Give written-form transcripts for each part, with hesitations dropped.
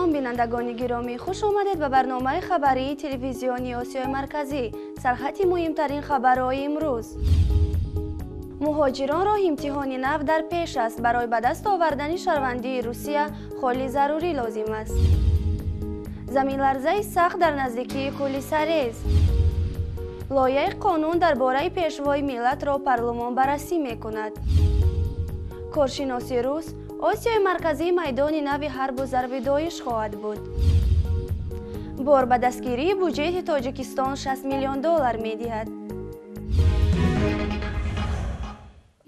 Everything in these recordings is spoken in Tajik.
Алайкум, бинандагони гиромӣ, хуш омадед ба барномаи хабарии телевизиони Осиёи Марказӣ. Сархати муҳимтарин хабарҳои имрӯз. Муҳоҷиронро имтиҳони нав дар пеш аст. Барои ба даст овардани шаҳрвандии Русия холи зарурӣ лозим аст. Заминларзаи сахт дар наздикии кӯли Сарез. Лоиҳаи қонун дар бораи пешвои миллатро парлумон баррасӣ мекунад. Коршиноси рус: Осиёи Марказӣ майдони нави ҳарбу зарби Доиш хоҳад буд. Бор ба дастгирии буҷети Тоҷикистон 6 миллион доллар медиҳад.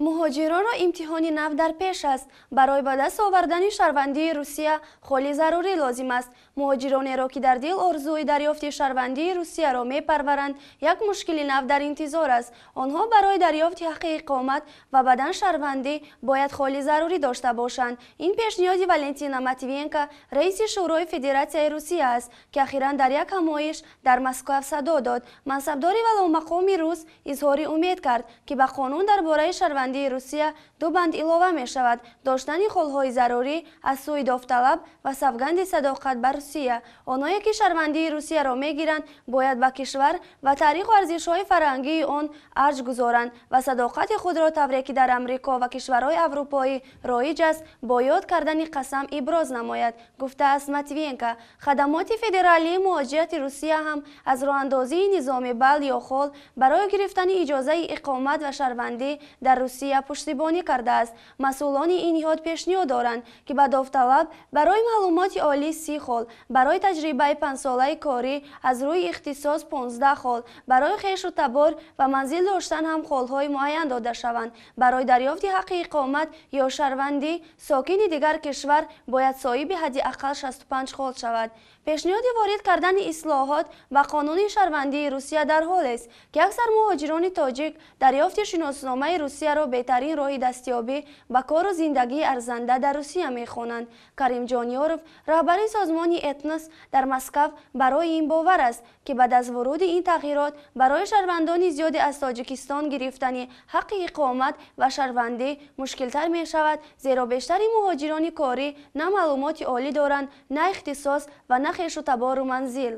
Муҳоҷиронро имтиҳони нав дар пеш аст. Барои ба даст овардани шаҳрвандии Русия холи зарурӣ лозим аст. Муҳоҷиронеро, ки дар дил орзуи дарёфти шаҳрвандии Русияро мепарваранд, як мушкили нав дар интизор аст. Онҳо барои дарёфти ҳаққи иқомат ва баъдан шаҳрвандӣ бояд холи зарурӣ дошта бошанд. Ин пешниҳоди Валентина Матвиенко, раиси Шӯрои Федератсияи Русия аст, ки ахиран дар як ҳамоиш дар Москва садо дод. Мансабдори валомақоми рус изҳори умед кард, ки ба қонун дар бораи шаҳрвандии Русия ду банд илова мешавад: доштани холҳои зарурӣ аз сӯи довталаб ва савганди садоқат ба Русия. Онҳое, ки шаҳрвандии Русияро мегиранд, бояд ба кишвар ва таъриху арзишҳои фарҳангии он арҷ гузоранд ва садоқати худро тавре ки дар Амрико ва кишварҳои аврупоӣ роиҷ аст, бо ёд кардани қасам иброз намояд, гуфтааст Матвиенко. Хадамоти федералии муҳоҷирати Русия ҳам аз роҳандозии низоми бал ё хол барои гирифтани иҷозаи иқомат ва шаҳрвандӣ дар Русия пуштибонӣ кардааст. Масъулони ин ниҳод пешниҳод доранд, ки ба довталаб барои маълумоти олӣ 30 хол, барои таҷрибаи панҷсолаи корӣ аз рӯи ихтисос 15 хол, барои хешу табор ва манзил доштан ҳам холҳои муайян дода шаванд. Барои дарёфти ҳаққи иқомат ё шаҳрвандӣ сокини дигар кишвар бояд соҳиби ҳадди ақал 65 хол шавад. Пешниҳоди ворид кардани ислоҳот ба қонуни шаҳрвандии Русия дар ҳолест, ки аксар муҳоҷирони тоҷик дарёфти шиносномаи Русияро беҳтарин роҳи дастёбӣ ба кору зиндагии арзанда дар Русия мехонанд. Каримҷон Ёров, раҳбари созмони Этнос дар Москав, барои ин бовар аст, ки баъд аз вуруди ин тағйирот барои шаҳрвандони зиёде аз Тоҷикистон гирифтани ҳаққи иқомат ва шаҳрвандӣ мушкилтар мешавад, зеро бештари муҳоҷирони корӣ на маълумоти олӣ доранд, на ихтисос ва на хешу табору манзил.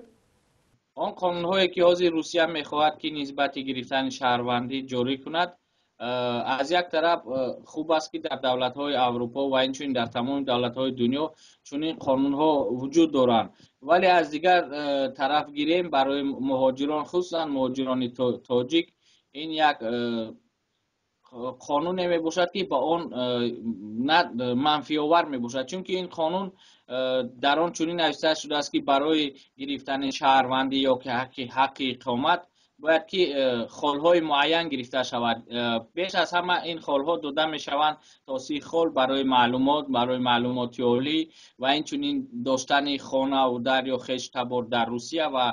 Он қонунҳое, ки ҳозир Русия мехоҳад, ки нисбати гирифтани шаҳрвандӣ ҷорӣ кунад, аз як тараф хуб аст, ки дар давлатҳои Аврупо ва инчунин дар тамоми давлатҳои дунё чунин қонунҳо вуҷуд доранд, вале аз дигар тараф гирем, барои муҳоҷирон, хусусан муҳоҷирони тоҷик, ин як қонуне мебошад, ки ба он манфиовар мебошад, чунки ин қонун дар он чунин нависта шудааст, ки барои гирифтани шаҳрвандӣ ё ки ҳаққи иқомат бояд ки холҳои муайян гирифта шавад. Беш аз ҳама ин холҳо дода мешаванд то 30 хол барои маълумот, барои маълумоти олӣ ва инчунин доштани хонаву дар ё хешу табор дар Русия ва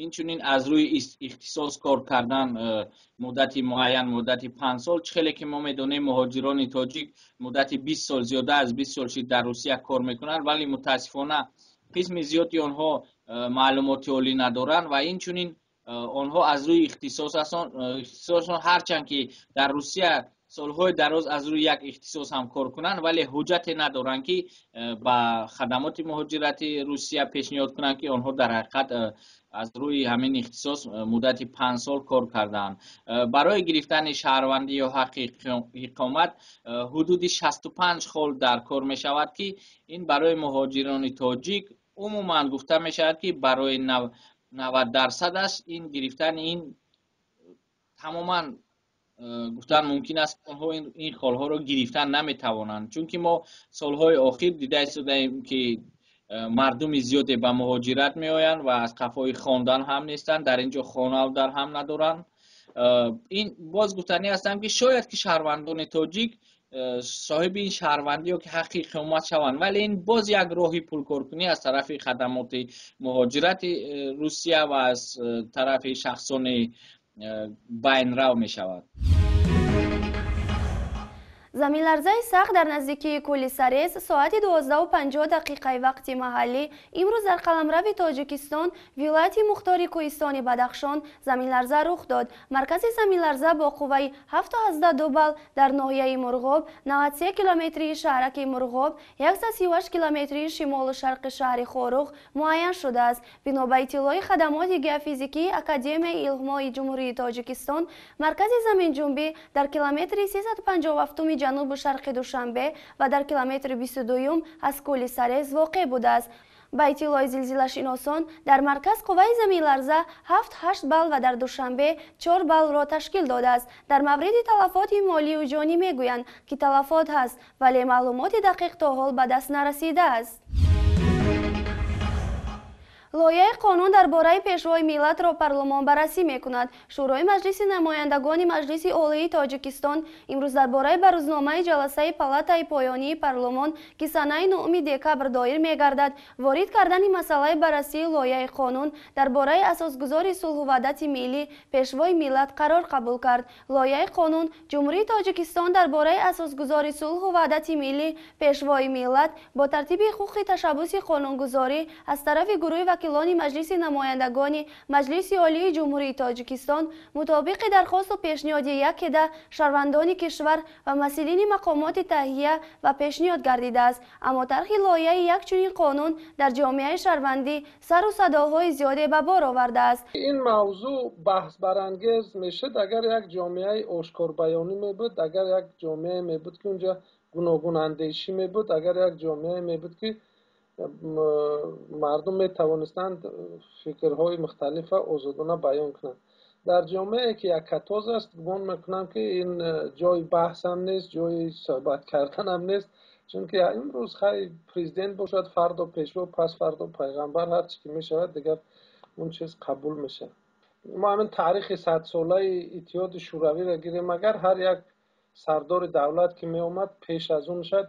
инчунин аз рӯи ихтисос кор кардан муддати муайян, муддати 5 сол. Чӣ хеле ки мо медонем, муҳоҷирони тоҷик муддати 20 сол, зиёда аз 20 сол шид дар Русия кор мекунанд, вале мутаассифона қисми зиёди онҳо маълумоти олӣ надоранд ва инчунин онҳо аз рӯи ихтисосашон, ҳарчанд ки дар Русия солҳои дароз аз рӯи як ихтисос ҳам кор кунанд, вале ҳуҷҷате надоранд, ки ба хадамоти муҳоҷирати Русия пешниҳод кунанд, ки онҳо дар ҳақиқат аз рӯи ҳамин ихтисос муддати 5 сол кор кардаанд. Барои гирифтани шаҳрвандӣ ё ҳаққи иқомат ҳудуди 65 хол дар кор мешавад, ки ин барои муҳоҷирони тоҷик умуман гуфта мешавад, ки барои 90% ин гирифтани ин тамоман гуфтан мумкин аст, онҳо ин холҳоро гирифтан наметавонанд, чунки мо солҳои охир дида истодаем, ки мардуми зиёде ба муҳоҷират меоянд ва аз қафои хондан ҳам нестанд, дар ин ҷо хонаву дар ҳам надоранд. Ин боз гуфтанӣ ҳастам, ки шояд ки шаҳрвандони тоҷик соҳиби ин шаҳрвандӣ ё ки ҳаққи иқомат шаванд, вале ин боз як роҳи пулкоркунӣ аз тарафи хадамоти муҳоҷирати Русия ва аз тарафи шахсони байнрав мешавад. Заминларзаи сахт дар наздикии кӯли Сарез соати 12:50 вақти маҳаллӣ имрӯз дар қаламрави Тоҷикистон, вилояти мухтори Кӯҳистони Бадахшон заминларза рух дод. Маркази заминларза бо қувваи 7,2 балл дар ноҳияи Мурғоб, 93 километрии шаҳраки Мурғоб, 138 километрии шимолу шарқи шаҳри Хоруғ муайян шудааст. Бино ба иттилои хадамоти геофизикии Академияи илмҳои Ҷумҳурии Тоҷикистон, маркази заминҷунбӣ дар километри 357 ҷанубу шарқи Душанбе ва дар километри 22 аз кӯли Сарез воқеъ будааст. Ба иттилои зилзилашиносон, дар марказ қувваи заминларза 7-8 балл ва дар Душанбе 4 баллро ташкил додааст. Дар мавриди талафоти молию ҷонӣ мегӯянд, ки талафот ҳаст, вале маълумоти дақиқ то ҳол ба даст нарасидааст. Лоиҳаи қонун дар бораи пешвои миллатро парлумон баррасӣ мекунад. Шӯрои Маҷлиси намояндагони Маҷлиси Олии Тоҷикистон имрӯз дар бораи баррӯзномаи ҷаласаи палатаи поёнии парлумон, ки санаи 9 декабр доир мегардад, ворид кардани масъалаи баррасии лоиҳаи қонун дар бораи асосгузори сулҳу ваҳдати миллӣ, пешвои миллат қарор қабул кард. Лоиҳаи қонун Ҷумҳурии Тоҷикистон дар бораи асосгузори сулҳу ваҳдати миллӣ, пешвои миллат бо тартиби ҳуқуқи ташаббуси қонунгузорӣ аз тарафи гурӯҳи вакилони Маҷлиси намояндагони Маҷлиси Олии Ҷумҳурии Тоҷикистон мутобиқи дархосту пешниҳоди якеда шаҳрвандони кишвар ва масъулини мақомоти таҳия ва пешниҳод гардидааст. Аммо тарҳи лоиҳаи як чунин қонун дар ҷомеаи шаҳрвандӣ сару садоҳои зиёде ба бор овардааст. Ин мавзӯъ баҳсбарангез мешуд, агар як ҷомеаи ошкорбаёнӣ мебуд, агар як ҷомеае мебуд, ки унҷа гуногунандешӣ мебуд, агар як ҷомеае мебуд, ки мардум метавонистанд фикрҳои мухталифа озодона баён кунанд. Дар ҷомеае ки яккатоз аст, гумон мекунам, ки ин ҷои баҳсам нест, ҷои суҳбат карданам нест, чунки имрӯз хай президент бошад, фардо пешво, пас фардо пайғамбар, ҳар чӣ ки мешавад, дигар он чиз қабул мешавад. Мо ҳамин таърихи садсолаи Иттиҳоди Шӯравиро гирем, агар ҳар як сардори давлат ки меомад, пеш аз он шад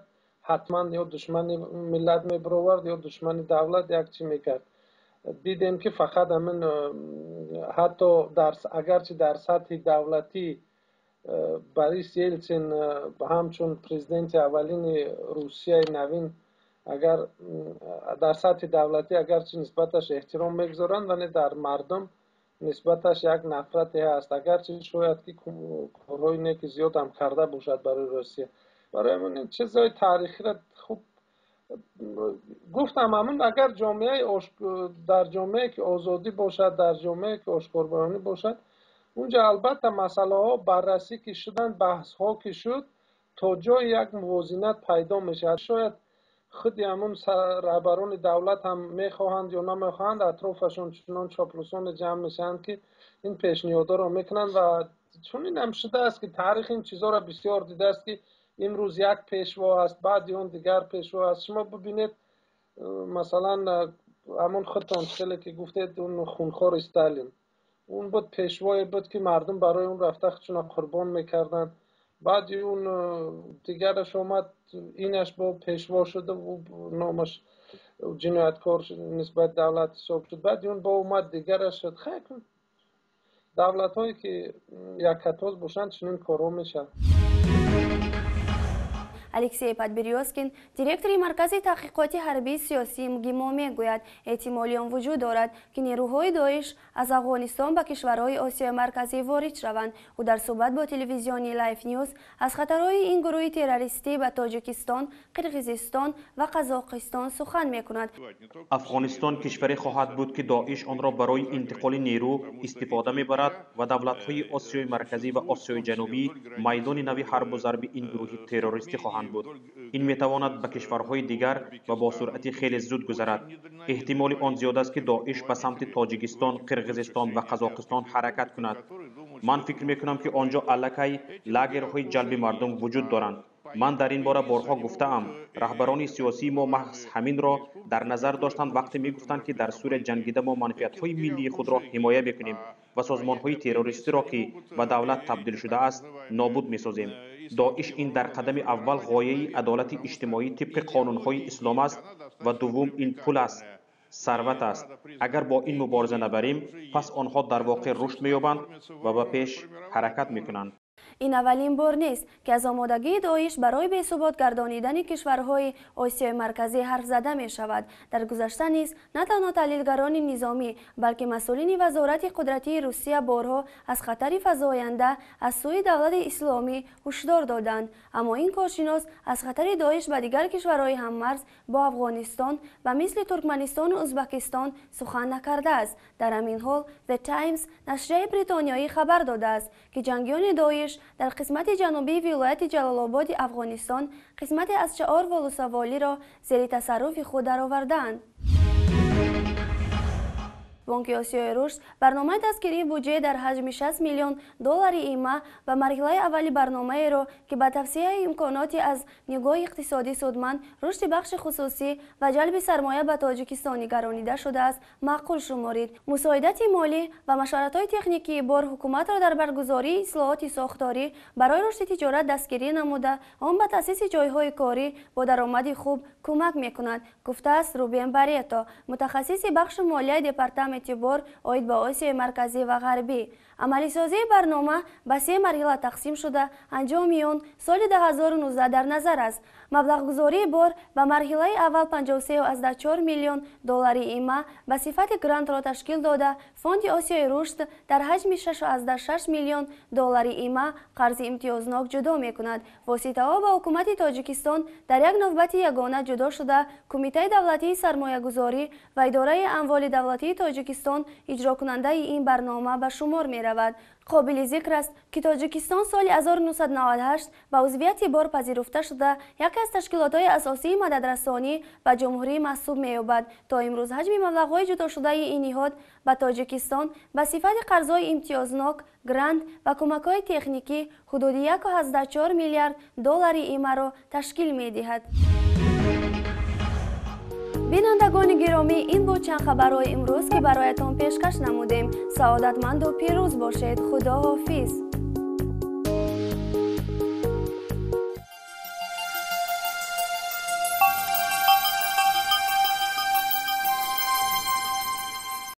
ҳатман ё душмани миллат мебаровард, ё душмани давлат як чӣ мекард. Дидем, ки фақат ҳамин ҳатто агарчи дар сатҳи давлатӣ Борис Елсин ҳамчун президенти аввалини Русияи навин, агар дар сатҳи давлатӣ агарчи нисбаташ эҳтиром мегузоранд, вале дар мардум нисбаташ як нафрате ҳаст, агарчи шояд ки корҳои неки зиёдам карда бошад барои Русия. Барои ҳамин чизҳои таърихиро хуб гуфтам, ҳамин агар ҷомеаи дар ҷомеае ки озодӣ бошад, дар ҷомеае ки ошкорбаёнӣ бошад, унҷа албатта масъалаҳо баррасӣ ки шуданд, баҳсҳо ки шуд, то ҷои як мувозинат пайдо мешавад. Шояд худи ҳамун раҳбарони давлат ҳам мехоҳанд ё намехоҳанд, атрофашон чунон чоплусоне ҷамъ мешаванд, ки ин пешниҳодҳоро мекунанд ва чунин ҳам шудааст, ки таърих ин чизҳоро бисёр дидааст, ки имрӯз як пешво аст, баъди он дигар пешво аст. Шумо бибинед, масалан, ҳамон худтон хеле ки гуфтед, он хунхори Сталин, он буд пешвое буд, ки мардум барои он рафта худшона қурбон мекарданд. Баъди он дигараш омад, инаш бо пешво шуда, номаш ҷинояткор нисбат давлат ҳисоб шуд. Баъди он бо омад дигараш шуд. Хайр, давлатҳое ки яккатоз бошанд, чунин корҳо мешавад. Алексей Подберезкин, директори Маркази таҳқиқоти ҳарбии сиёсии МГИМО, мегӯяд, эҳтимоли он вуҷуд дорад, ки нерӯҳои Доиш аз Афғонистон ба кишварҳои Осиёи Марказӣ ворид шаванд. Ӯ дар суҳбат бо телевизиони Life News аз хатарҳои ин гурӯҳи террористӣ ба Тоҷикистон, Қирғизистон ва Қазоқистон сухан мекунад. Афғонистон кишваре хоҳад буд, ки Доиш онро барои интиқоли нерӯ истифода мебарад ва давлатҳои Осиёи Марказӣ ва Осиёи Ҷанубӣ майдони нави ҳарбу зарби ин гурӯҳи террористӣ хоҳанд буд. Ин метавонад ба кишварҳои дигар ва бо суръати хеле зуд гузарад. Эҳтимоли он зиёд аст, ки Доиш ба самти Тоҷикистон, Қирғизистон ва Қазоқистон ҳаракат кунад. Ман фикр мекунам, ки он ҷо аллакай лагерҳои ҷалби мардум вуҷуд доранд. Ман дар ин бора борҳо гуфтаам. Раҳбарони сиёсии мо маҳз ҳаминро дар назар доштанд, вақте мегуфтанд, ки дар Сурия ҷангида мо манфиатҳои миллии худро ҳимоя мекунем ва созмонҳои террористиро, ки ба давлат табдил шудааст, нобуд месозем. Доиш ин дар қадами аввал ғояи адолати иҷтимоӣ тибқи қонунҳои ислом аст ва дуввум ин пул аст, сарват аст. Агар бо ин мубориза набарем, пас онҳо дар воқеъ рушд меёбанд ва ба пеш ҳаракат мекунанд. Ин аввалин бор нест, ки аз омодагии Доиш барои бесубот гардонидани кишварҳои Осиёи Марказӣ ҳарф зада мешавад. Дар гузашта низ на танҳо таҳлилгарони низомӣ, балки масъулини вазорати қудратии Русия борҳо аз хатари фазоянда аз сӯи давлати исломӣ ҳушдор доданд. Аммо ин коршинос аз хатари Доиш ба дигар кишварҳои ҳаммарз бо Афғонистон ба мисли Туркманистону Ӯзбекистон сухан накардааст. Дар ҳамин ҳол The Times нашрияи бритониёӣ хабар додааст, ки ҷангиёни Доиш дар қисмати ҷанубии вилояти Ҷалолободи Афғонистон қисмате аз чаҳор волусаволиро зери тасарруфи худ даровардаанд. Бонки Осиёи Рушд барномаи дастгирии буҷет дар ҳаҷми 60 миллион доллари ИМА ва марҳилаи аввали барномаеро, ки ба тавсияи имконоти аз нигоҳи иқтисодӣ судманд, рушди бахши хусусӣ ва ҷалби сармоя ба Тоҷикистон нигаронида шудааст, маъқул шуморид. Мусоидати молӣ ва машваратҳои техникии бор ҳукуматро дар баргузории ислоҳоти сохторӣ барои рушди тиҷорат дастгирӣ намуда, он ба таъсиси ҷойҳои корӣ бо даромади хуб кӯмак мекунад, гуфтааст Рубен Барето, мутахассиси бахши молияи департаменти бор оид ба Осиёи Марказӣ ва Ғарбӣ. Амалисозии барнома ба се марҳила тақсим шуда, анҷоми он соли 2019 дар назар аст. Маблағгузории бор ба марҳилаи аввал 53,4 миллион доллари ИМА ба сифати грантро ташкил дода, Фонди Осиёи Рушд дар ҳаҷми 6,6 миллион доллари ИМА қарзи имтиёзнок ҷудо мекунад. Воситаҳо ба ҳукумати Тоҷикистон дар як навбати ягона ҷудо шуда, Кумитаи давлатии сармоягузорӣ ва идораи амволи давлатии Тоҷикистон иҷрокунандаи ин барнома ба шумор меравад. Қобили зикр аст, ки Тоҷикистон соли 1998 ба узвияти бор пазируфта шуда, яке аз ташкилотҳои асосии мададрасонӣ ба ҷумҳурӣ маҳсуб меёбад. То имрӯз ҳаҷми маблағҳои ҷудошудаи ин ниҳод ба Тоҷикистон ба сифати қарзҳои имтиёзнок, грант ва кӯмакҳои техникӣ ҳудуди 1,4 миллиард доллари ИМАро ташкил медиҳад. Бинандагони гиромӣ, ин буд чанд хабарҳои имрӯз, ки бароятон пешкаш намудем. Саодатманду пирӯз бошед. Худо ҳофиз.